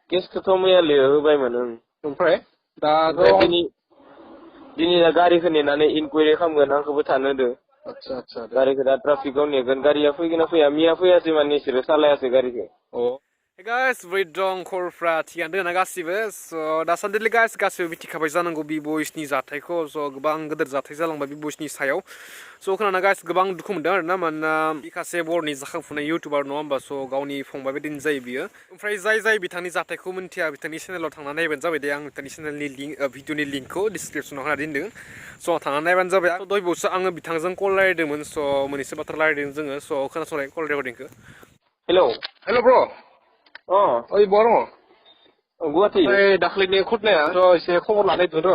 केसखौथ' मैया लिरहोबायमोन ओं। ओमफ्राय दिनै गारिखौ नेनानै इनकुवेरि खालामगोन आंखौबो थानो होदो। आच्छा आच्छा गारिखौ दा ट्राफिकआव नेगोन गारिया फैगोन ना फैया मैया फैयासै माने इसोरो सालायासै गारिखौ। Hey guys, we dong khurfra tiyan dena Gaswibw. So dasaन्दि guys गासिबो मिथिखाबाय जानांगौ बि बयसनि जाथायखौ स' गोबां गोदोर जाथाय जालांबाय बि बयसनि सायाव स' खोनाना गाइस गोबां दुखु मोनदों आरोना मानोना बिखासे बर'नि जाखांफुनाय इउटुबार नङा होमबा स' गावनि फंबाय बायदिनो जायो बियो ओमफ्राय जाय बिथांनि जाथायखौ मिन्थिया बिथांनि चेनेलाव थांना नायबानो जाबाय दे आं बिथांनि चेनेलनि लिंक भिडिअनि लिंकखौ डिसक्रिपसनाव होना दोनदों स' थांना नायबानो जाबाय दहाय बावसो आङो बिथांजों कल रायलायदोंमोन स' मोननैसो बाथ्रा रायलायदों जोङो स' खोनासंनाय कल रेकर्डिंखौ हेल' ब्र' ओइ बहा दङ? गुवाहाटि। ओमफ्राय दाख्लैनि खुरनाया थ' एसे खबर लानायदों र'।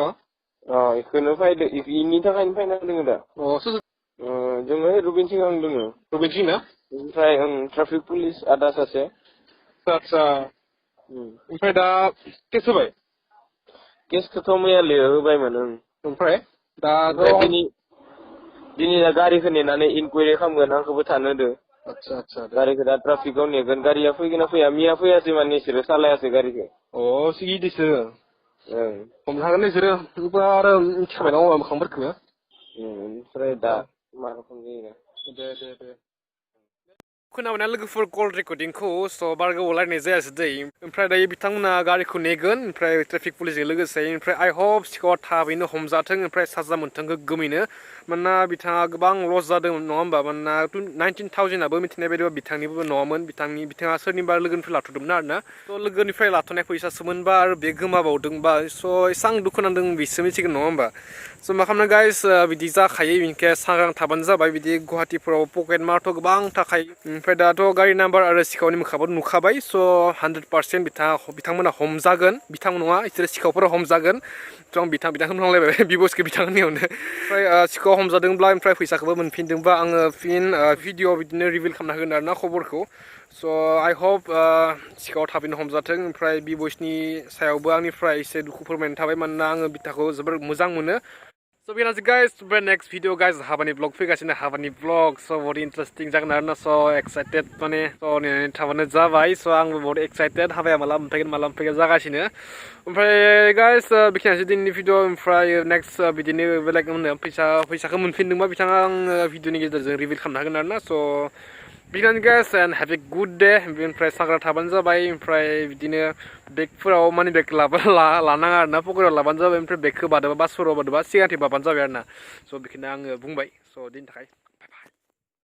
इखौनो फायदो इनि थाखायनो फायना दोङो दा। सोर जोङो रुबिन सिं आं दोङो। रुबिन सिं ना? ओमफ्राय ट्राफिक पुलिस आदा सासे। आच्छा ओमफ्राय दा केस होबाय? केसखौथ' मैया लिरहोबायमोन ओं। ओमफ्राय दिनै गारिखौ नेनानै इनकुवेरि खालामगोन आंखौबो थानो होदो। आच्छा आच्छा गारिखौ दा ट्राफिकआव नेगोन गारिया फैगोन ना फैया मैया फैयासै माने इसोरो सालायासै गारिखौ। सिगिदिसो ओं। हमनो हागोन नोंसोरो ओमफ्राय आरो मिथिखाबाय ना मोखांफोरखौ। ओमफ्राय दा मा रखम जायो। दे खोनाबायना लोगोफोर कल रेकर्डिंखौ स' बारा गोबाव रायलायनाय जायासै दै ओमफ्राय दायो बिथांमोना गारिखौ नेगोन ओमफ्राय ट्राफिक पुलिसजों लोगोसे ओमफ्राय आइ हप सिखावा थाबैनो हमजाथों ओमफ्राय साजा मोनथों गोग्गोमैनो मानोना बिथाङा गोबां लस जादोंमोन नङा होमबा मानोना 19,000आबो मिथिनाय बायदिबा बिथांनिबो नङामोन बिथाङा सोरनिबा लोगोनिफ्राय लाथ'दोंमोन आरोना स' लोगोनिफ्राय लाथ'नाय फैसासोमोनबा आरो बे गोमाबावदोंबा स' एसां दुखु नांदों बिसो मिथिगोन नङा होमबा स' मा खालामनो गाइस बिदि जाखायो बिनिखाय सांग्रां थाबानो जाबाय बिदि गुवाहाटिफोराव पकेट मारथ' गोबां थाखायो ओमफ्राय दाथ' गारि नाम्बार आरो सिखावनि मोखांबो नुखाबाय स' 100% बिथांमोना हमजागोन बिथां नङा बिसोरो सिखावफोरा हमजागोन स' आं बिथांखौनो बुंलांलायबाय बिबसखौ बिथांनियावनो ओमफ्राय सिखाव हमजादोंब्ला ओमफ्राय फैसाखौबो मोनफिनदोंबा आङो फिन भिडिअ बिदिनो रिभिल खालामना होगोन आरोना खबरखौ स' आइ हप सिखाव थाबैनो हमजाथों ओमफ्राय बिबसनि सायावबो आंनिफ्राय एसे दुखु फोरमायनाय थाबाय मानोना आङो बिथांखौ जोबोर मोजां मोनो स' बेनोसै गाइस ओमफ्राय नेक्स्ट भिडिअ गाइस हाबानि ब्लग फैगासिनो हाबानि ब्लग स' बहुत इन्टारेस्टिं जागोन आरोना स' एक्साइटेड माने स' नेनानै थाबानो जाबाय स' आंबो बहुत एक्साइटेड हाबाया माला मोनफैगोन जागासिनो ओमफ्राय गाइस बेखिनियानोसै दिनैनि भिडिअ ओमफ्राय नेक्स्ट बिदिनो बेलेग फैसाखौ मोनफिनदोंबा बिथाङा आङो भिडिअनि गेजेरजों रिभिल खालामनो हागोन आरोना स' बिगिनान guys and have a good day ओमफ्राय सांग्रां थाबानो जाबाय ओमफ्राय बिदिनो बेगफोराव मानि बेग लानाङा आरोना पकेटाव लाबानो जाबाय ओमफ्राय बेगखौ बादोबा बासफोराव बादोबा सिगांथिं बाबानो जाबाय आरोना स' बेखौनो आङो बुंबाय स' दिनैनि थाखाय